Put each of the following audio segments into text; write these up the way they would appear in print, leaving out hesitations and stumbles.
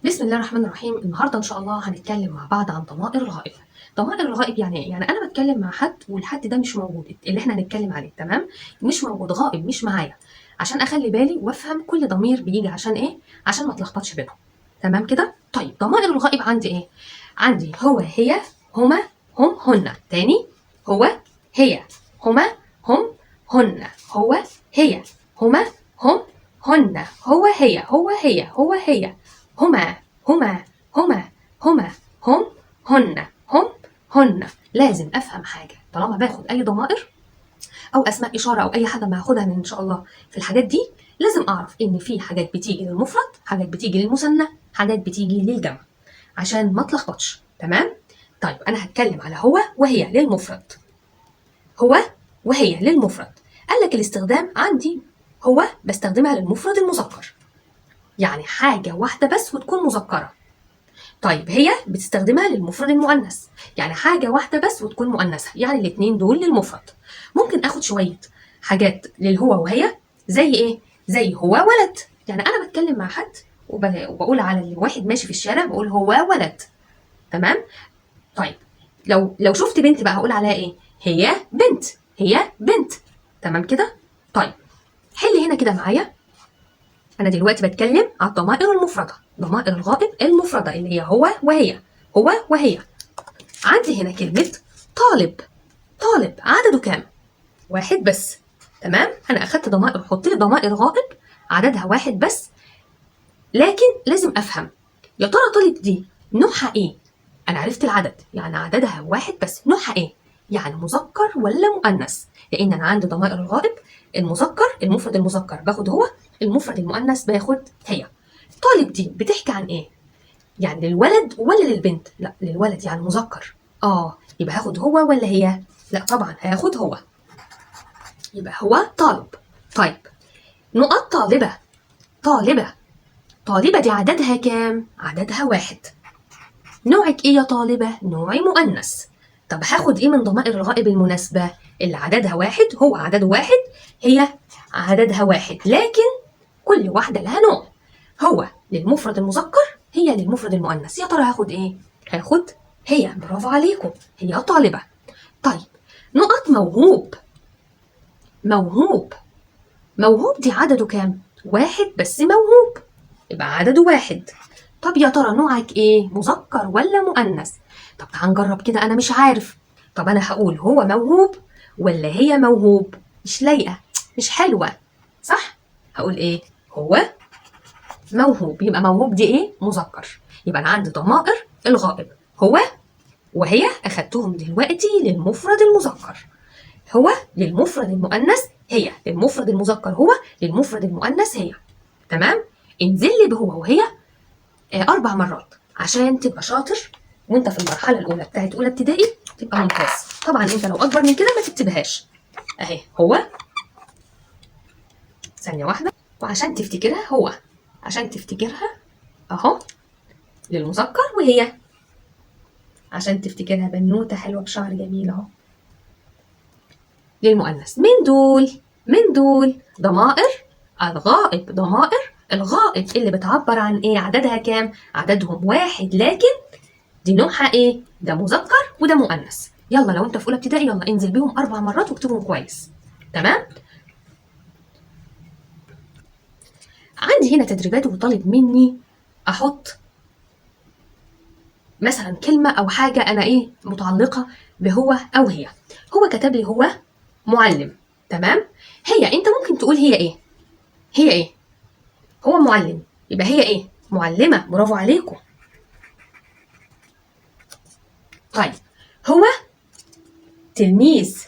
بسم الله الرحمن الرحيم. النهارده ان شاء الله هنتكلم مع بعض عن ضمائر الغائب. ضمائر الغائب يعني ايه؟ يعني انا بتكلم مع حد والحد ده مش موجود، اللي احنا هنتكلم عليه، تمام؟ مش موجود، غائب، مش معايا، عشان اخلي بالي وافهم كل ضمير بيجي عشان ايه، عشان ما اتلخبطش بينهم، تمام كده؟ طيب ضمائر الغائب عندي ايه؟ عندي هو، هي، هما، هم، هن. تاني، هو، هي، هما، هم، هن. هو، هي، هما، هم، هن. هو، هي، هو، هي، هو، هي، هما، هما، هما، هما، هم، هن، هم، هن. لازم افهم حاجة طالما باخد اي ضمائر او اسماء اشارة او اي حاجة ما هاخدها من ان شاء الله في الحاجات دي، لازم اعرف ان في حاجات بتيجي للمفرد، حاجات بتيجي للمثنى، حاجات بتيجي للجمع، عشان ما اتلخبطش، تمام؟ طيب انا هتكلم على هو وهي للمفرد. هو وهي للمفرد، قال لك الاستخدام عندي هو بستخدمها للمفرد المذكر، يعني حاجة واحدة بس وتكون مذكره. طيب هي بتستخدمها للمفرد المؤنث، يعني حاجة واحدة بس وتكون مؤنثة، يعني الاتنين دول للمفرد. ممكن اخد شوية حاجات للهو وهي، زي ايه؟ زي هو ولد، يعني انا بتكلم مع حد وبقول على الواحد ماشي في الشارع بقول هو ولد، تمام؟ طيب لو شفت بنت بقى هقول عليها ايه؟ هي بنت، هي بنت، تمام كده؟ طيب حل هنا كده معايا، انا دلوقتي بتكلم على الضمائر المفردة، ضمائر الغائب المفردة اللي هي هو وهي، هو وهي. عندي هنا كلمة طالب، طالب عدده كام؟ واحد بس، تمام؟ أنا أخدت ضمائر، حط لي ضمائر غائب عددها واحد بس، لكن لازم أفهم يا ترى طالب دي نوعها إيه؟ أنا عرفت العدد، يعني عددها واحد بس، نوعها إيه؟ يعني مذكر ولا مؤنث؟ لأن أنا عندي ضمائر الغائب المذكر، المفرد المذكر باخد هو، المفرد المؤنث باخد هي. طالب دي بتحكي عن إيه؟ يعني للولد ولا للبنت؟ لا للولد، يعني مذكر. يبقى هاخد هو ولا هي؟ لا طبعا هاخد هو، يبقى هو طالب. طيب نقط طالبة، طالبة، طالبة دي عددها كام؟ عددها واحد. نوعك ايه يا طالبة؟ نوعي مؤنث. طب هاخد ايه من ضمائر الغائب المناسبة؟ اللي عددها واحد، هو عدده واحد، هي عددها واحد، لكن كل واحدة لها نوع. هو للمفرد المذكر، هي للمفرد المؤنث. يا ترى هاخد ايه؟ هاخد هي. برافو عليكم، هي طالبة. طيب نقط موهوب، موهوب، موهوب دي عدده كام؟ واحد بس موهوب، يبقى عدده واحد. طب يا ترى نوعك ايه؟ مذكر ولا مؤنث؟ طب تعال نجرب كده، انا مش عارف. طب انا هقول هو موهوب ولا هي موهوب؟ مش لايقة، مش حلوة، صح؟ هقول ايه؟ هو موهوب، يبقى موهوب دي ايه؟ مذكر. يبقى انا عندي ضمائر الغائب هو وهي، اخدتهم دلوقتي للمفرد المذكر، هو للمفرد المؤنث هي، للمفرد المذكر هو، للمفرد المؤنث هي، تمام؟ انزل لي بهو وهي 4 مرات عشان تبقى شاطر، وانت في المرحلة الاولى بتاعت اولى ابتدائي تبقى ممتاز. طبعا انت لو اكبر من كده ما تكتبهاش. اهي هو، ثانية واحدة، وعشان تفتكرها هو، عشان تفتكرها اهو للمذكر، وهي عشان تفتكرها بنوته حلوة بشعر جميل اهو للمؤنث. من دول؟ من دول ضمائر الغائب، ضمائر الغائب اللي بتعبر عن ايه؟ عددها كام؟ عددهم واحد، لكن دي نوعها ايه؟ ده مذكر وده مؤنث. يلا لو انت في اولى ابتدائي يلا انزل بيهم 4 مرات واكتبهم كويس، تمام؟ عندي هنا تدريبات وطالب مني احط مثلا كلمة او حاجة انا ايه متعلقه بهو او هي. هو كتب لي هو معلم، تمام؟ هي انت ممكن تقول هي ايه؟ هي ايه؟ هو معلم، يبقى هي ايه؟ معلمه. برافو عليكم. طيب هو تلميذ،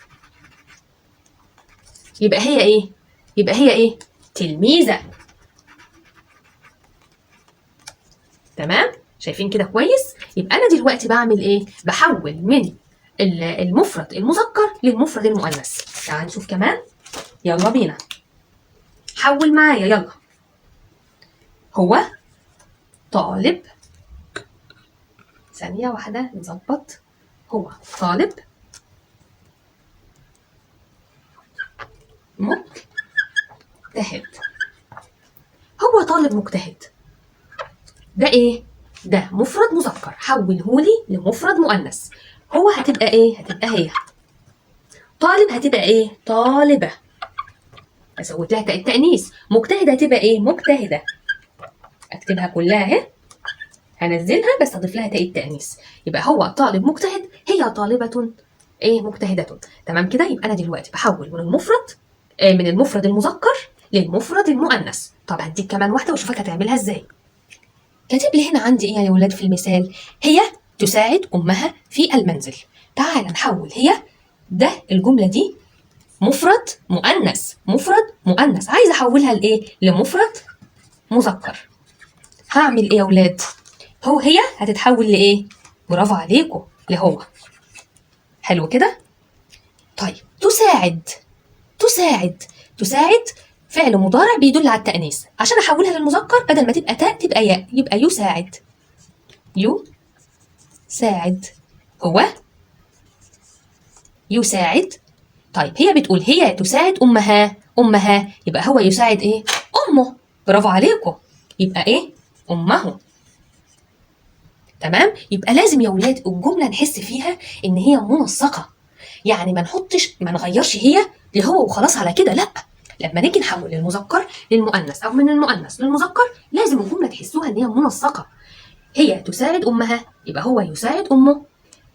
يبقى هي ايه؟ يبقى هي ايه؟ تلميذه، تمام؟ شايفين كده كويس؟ يبقى انا دلوقتي بعمل ايه؟ بحول من المفرد المذكر للمفرد المؤنث. تعال نشوف كمان، يلا بينا، حول معايا يلا. هو طالب، ثانية واحدة نظبط، هو طالب مجتهد، هو طالب مجتهد. ده ايه؟ ده مفرد مذكر، حولهولي لمفرد مؤنث. هو هتبقى ايه؟ هتبقى هي. طالب هتبقى ايه؟ طالبة، ازود لها تاء التأنيث. مجتهدة هتبقى ايه؟ مجتهدة، اكتبها كلها اهي، هنزلها بس اضيف لها تاء التأنيث. يبقى هو طالب مجتهد، هي طالبة ايه؟ مجتهدة. تمام كده؟ يبقى انا دلوقتي بحول من المفرد من المفرد المذكر للمفرد المؤنث. طب هديك كمان واحدة واشوفك هتعملها ازاي. كاتب لي هنا عندي ايه يا ولاد في المثال؟ هي تساعد امها في المنزل. تعال نحول هي ده الجملة دي مفرد مؤنث، مفرد مؤنث، عايزه احولها لايه؟ لمفرد مذكر. هعمل ايه يا ولاد؟ هو هي هتتحول لايه؟ برافو عليكم، لهو. حلو كده؟ طيب تساعد، تساعد، تساعد فعل مضارع بيدل على التأنيث، عشان احولها للمذكر بدل ما تبقى تاء تبقى ياء، يبقى يساعد، يساعد، هو يساعد. طيب هي بتقول هي تساعد امها، امها يبقى هو يساعد ايه؟ امه. برافو عليكم، يبقى ايه؟ امه. تمام؟ يبقى لازم يا ولاد الجملة نحس فيها ان هي منسقة، يعني ما نحطش ما نغيرش هي لهو وخلاص على كده، لا، لما نيجي نحول المذكر للمؤنث او من المؤنث للمذكر لازم الجملة تحسوها ان هي منسقة. هي تساعد امها يبقى هو يساعد امه.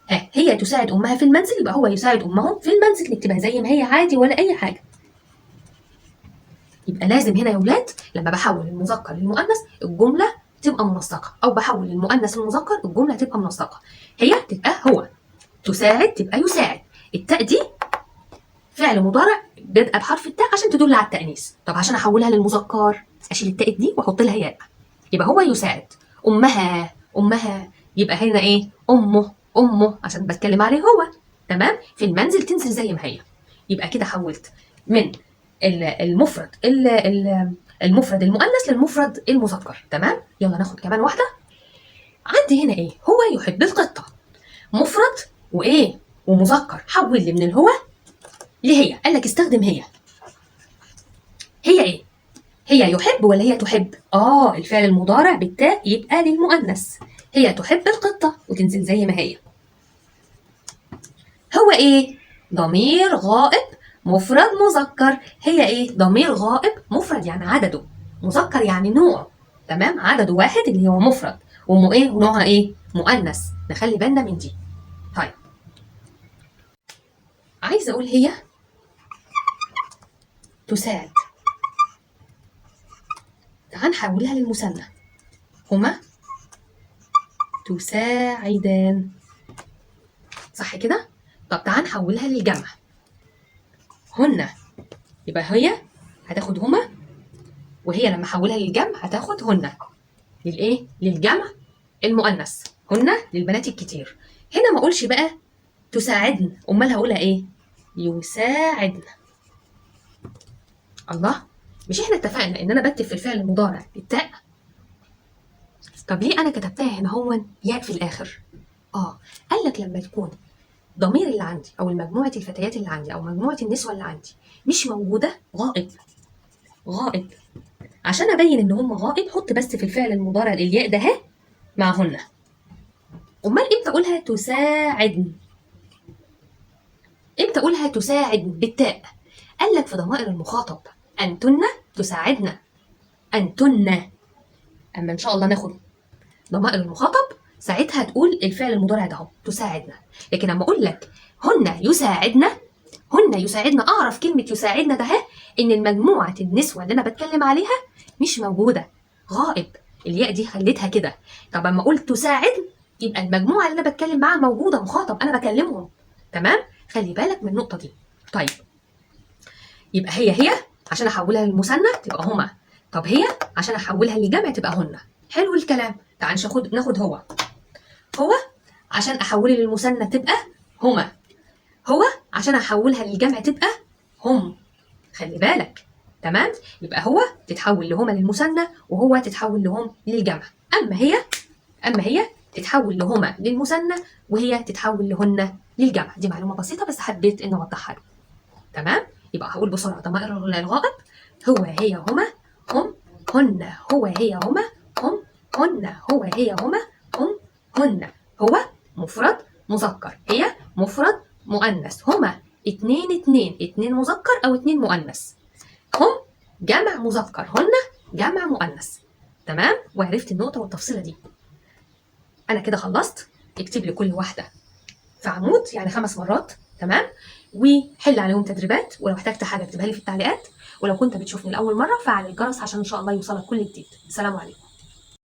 ها، هي تساعد امها في المنزل يبقى هو يساعد امه في المنزل، نكتبها زي ما هي عادي ولا اي حاجة. يبقى لازم هنا يا ولاد لما بحول المذكر للمؤنث الجملة تبقى منسقة، او بحول المؤنث للمذكر الجملة تبقى منسقة. هي تبقى هو، تساعد تبقى يساعد. التاء دي فعل مضارع بادئه بحرف التاء عشان تدل على التأنيث. طب عشان احولها للمذكر اشيل التاء دي واحط لها ياء، يبقى هو يساعد امها، امها يبقى هنا ايه؟ امه، امه عشان بتكلم عليه هو. تمام؟ في المنزل تنزل زي ما هي. يبقى كده حولت من المفرد المفرد المؤنث للمفرد المذكر. تمام؟ يلا ناخد كمان واحدة. عندي هنا ايه؟ هو يحب القطة، مفرد وايه؟ ومذكر. حول لي من الهو لهي، قال لك استخدم هي. هي ايه؟ هي يحب ولا هي تحب؟ الفعل المضارع بالتاء يبقى للمؤنث. هي تحب القطة وتنزل زي ما هي. هو ايه؟ ضمير غائب مفرد مذكر. هي ايه؟ ضمير غائب مفرد يعني عدده، مذكر يعني نوعه. تمام؟ عدده واحد اللي هو مفرد، ومو ايه؟ ونوعها ايه؟ مؤنث. نخلي بالنا من دي. طيب عايزه اقول هي تساعد، تعال نحولها للمثنى، هما تساعدان، صح كده؟ طب تعال نحولها للجمع، هن، يبقى هي هتاخد هما، وهي لما احولها للجمع هتاخد هن، للايه؟ للجمع المؤنث، هن للبنات الكتير. هنا ما اقولش بقى تساعدن، امال هقولها ايه؟ يساعدن. الله، مش احنا اتفقنا ان انا بكتب في الفعل المضارع التاء؟ طب ليه انا كتبتها هنا هو ياء في الاخر؟ قال لك لما تكون ضمير اللي عندي او المجموعة الفتيات اللي عندي او مجموعة النسوة اللي عندي مش موجودة، غائب، غائب، عشان ابين ان هم غائب حط بس في الفعل المضارع الياء ده ها معهن. امال امتى اقولها تساعدن؟ امتى اقولها تساعد بالتاء؟ قال لك في ضمائر المخاطب، انتن تساعدنا، انتن. اما ان شاء الله ناخد ضمائر المخاطب ساعتها تقول الفعل المضارع ده اهو تساعدنا. لكن اما اقول لك هن يساعدنا، هن يساعدنا، اعرف كلمة يساعدنا ده ان المجموعة النسوة اللي انا بتكلم عليها مش موجودة، غائب، الياء دي خليتها كده. طب اما اقول تساعدن يبقى المجموعة اللي انا بتكلم معاها موجودة، مخاطب، انا بكلمهم. تمام؟ خلي بالك من النقطة دي. طيب يبقى هي عشان احولها للمثنى تبقى هما، طب هي عشان احولها للجمع تبقى هن. حلو الكلام. تعال ناخد هو، هو عشان احولها للمثنى تبقى هما، هو عشان احولها للجمع تبقى هم. خلي بالك. تمام؟ يبقى هو تتحول لهما للمثنى، وهو تتحول لهم للجمع. اما هي تتحول لهما للمثنى، وهي تتحول لهن للجمع. دي معلومة بسيطة بس حبيت ان اوضحها لكم. تمام؟ يبقى هقول بسرعة ضمائر الغائب: هو، هي، هما، هم، هن، هو، هي، هما، هم، هن، هو، هي، هما، هم، هن. هو مفرد مذكر، هي مفرد مؤنث، هما اتنين اتنين، اتنين مذكر او اتنين مؤنث، هم جمع مذكر، هن جمع مؤنث. تمام؟ وعرفت النقطة والتفصيلة دي. أنا كده خلصت. اكتب لي كل واحدة في عمود، يعني 5 مرات. تمام؟ وحل عليهم تدريبات، ولو احتجت حاجة اكتبها لي في التعليقات، ولو كنت بتشوفني لأول مرة فعل الجرس عشان إن شاء الله يوصلك كل جديد. سلام عليكم.